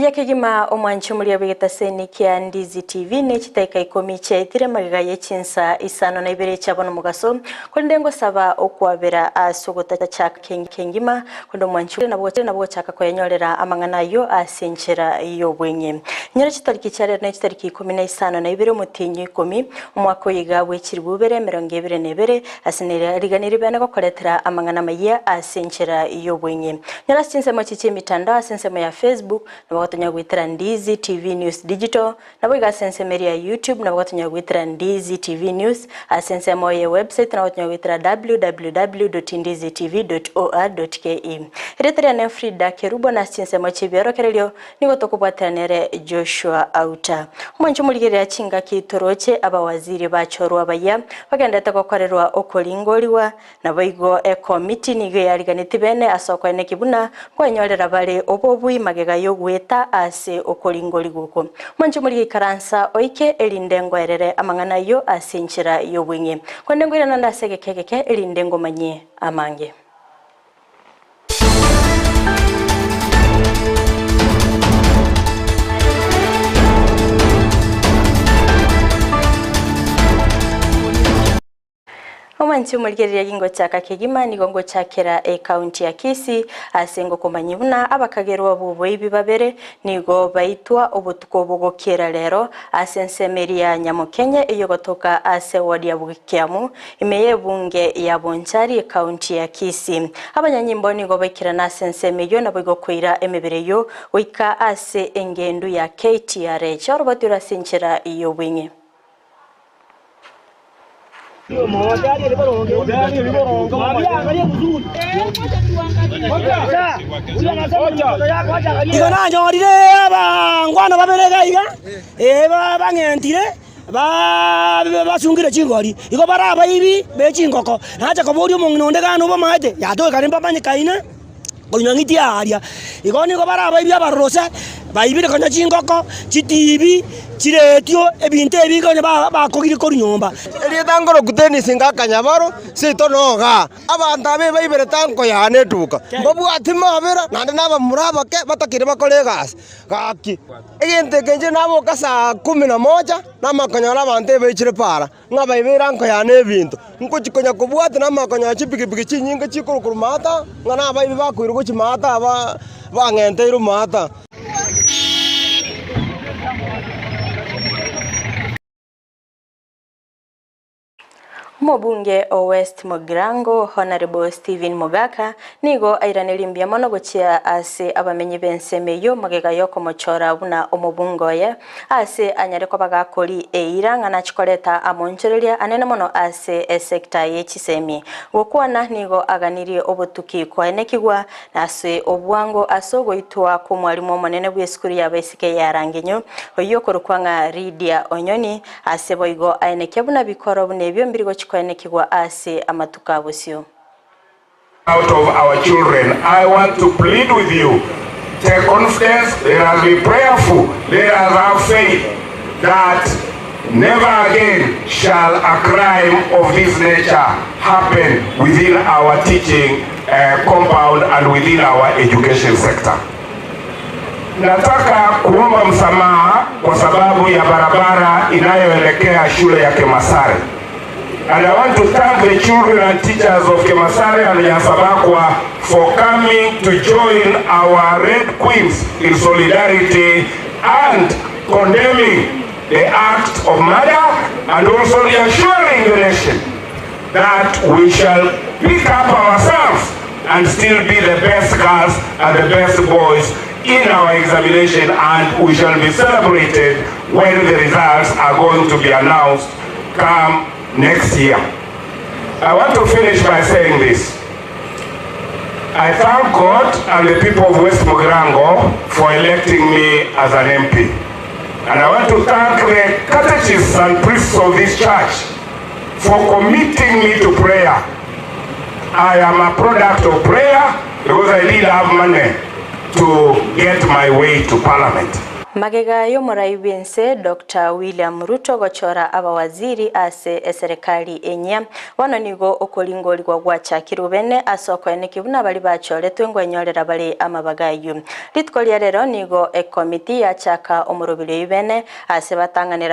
Mbuya kegima omwanchi omoria bw'egetaseni kia Ndizi TV ne chitaika ikomi chiaetire magega ye chinsa isano na ibere chia bono mogaso, korende ngosaba okwabera ase ogotachaka kengima, korende omwanchi nabo nabo gochaka koyenyorera amang'ana ayio ase enchera y'obweng'e. Nyora chitariki chia rero ne chitariki ikomi na isano na ibere omotienyi o ikomi, omwaka oyo iga bwe chilifu ibere emerongo ebere na ebere, ase nere riganeri bene gokoretera amang'ana amayia ase enchera y'obweng'e. Nyora ase chinsemo echi chi'emitandao ase ensemo ya Facebook, nabo gotonya goetera Ndizi TV News Digital, naboigo ase ensemo eria ya YouTube nabo gotonya goetera Ndizi TV News, ase ensemo ye website nabo gotonya goetera www.ndizitv.or.ke. Erieta riane Frida Kerubo na ase chinsemo chi'ebiorokererio nigo tokobwatera nere Joshua Auta. Omwancho omorigereria chingaki toroche abawaziri bachorwa abayia bagenderete gokorerwa okoringorigwa Naboigo ekomiti nigo eyariganetie bene ase okoenekia buna nkwenyorera bare obobui magega y'ogoeta ase okoringorigwa okwo. Mwanche morigie ikaransa oike, erinde ngoerere amang'ana ayio ase enchera y'obweng'e. Korende nkoirana nde ase egeka egeke, erinde ngomanyie amange. Omwanchi omorigereria gingochaka kegima nigo ngochakera ecounty ya Kisii ase ngokomanyia buna abakagerwa b'oboibi babere nigo baitwa obotuko bogokiera rero ase ensemo eria ya Nyamokenye eyogotoka ase ward ya Bogikiamu ime y'ebunge ya Bonchari ecounty ya Kisii. Abanyanyimbo nigo baikerana ase ensemo eyio naboigo koira emebere eyio goika ase engendu ya KTRH oroboti ore ase enchera y'obweng'e. Igo nanyorire abangwana babere iga iga, ee bang'entire, basungire chingori, igo bare abaibi be chingoko. Nacha koboria omong'ina onde gani obamaete, yatoekane mbamanyekaine. Konywa ng'iti aaria. Igo nigo bare abaibi abarorose, baibire konya chingoko, chitibi, chiretio, ebinto ebi konya bakogire korwa nyomba. Erieta nkoroku Dennis Ngakanyabaro, seito nogaa. Abanto aba ebaiberete anko yane eduka, mbabwati mabera, naende nabamura abake batakire bakore egasi. Gaki, egento eke inche naboka saa kumi na moja, namanya konyora abanto ebaichire para. Ng'a baibere anko yane ebinto, ngochia konya kobwata namanya konyora chipikipiki chinyinge chikorwa maata, ng'a nabaibi bakoirwa gochia maata aba bang'enteirwe maata. Omobunge o West Mugirango, Honourable Stephen Mogaka, nigo airanerie mbuya mono gochia ase abamenyi b'ensemo eyio magega y'okomochora buna omobunge oye. Ase anyare koba gakori eira ng'a nachie koreta amonchoreria anene mono ase esecta ye chisemi. Gokwana nigo aganirie obotuki koenekigwa ase obwango ase ogoitwa kw'omwalimu omonene bw'esukuru y'abaiseke ya Rangenyo oyio okorokwa ng'a Lydia Onyoni ase boigo aenekia buna bikoro buna ebio mbiri gochi koenekigwa ase amatuko a bosio. Out of our children I want to plead with you take confidence let us be prayerful let us have faith that never again shall a crime of this nature happen within our teaching uh, compound and within our education sector. Nataka kuomba msamaha kwa sababu ya barabara inayoelekea shule ya Kemasare. And I want to thank the children and teachers of Kemasare and Nyasabakwa for coming to join our Red Queens in solidarity and condemning the act of murder and also reassuring the nation that we shall pick up ourselves and still be the best girls and the best boys in our examination and we shall be celebrated when the results are going to be announced come next year. I want to finish by saying this. I thank God and the people of West Mugirango for electing me as an MP. And I want to thank the catechists and priests of this church for committing me to prayer. I am a product of prayer because I didn't have money to get my way to parliament. Magega y'omorai bw'ense Dr. William Ruto gochora abawaziri ase eserekari enyia. Bono nigo okoringorigwa gwachakirwe bene ase okoeneki buna bari bachoretwe ngwenyorera bare amabaga aywo. Rituko ria rero nigo ekomiti yachaka omorobiri oyu bene ase batang'anera.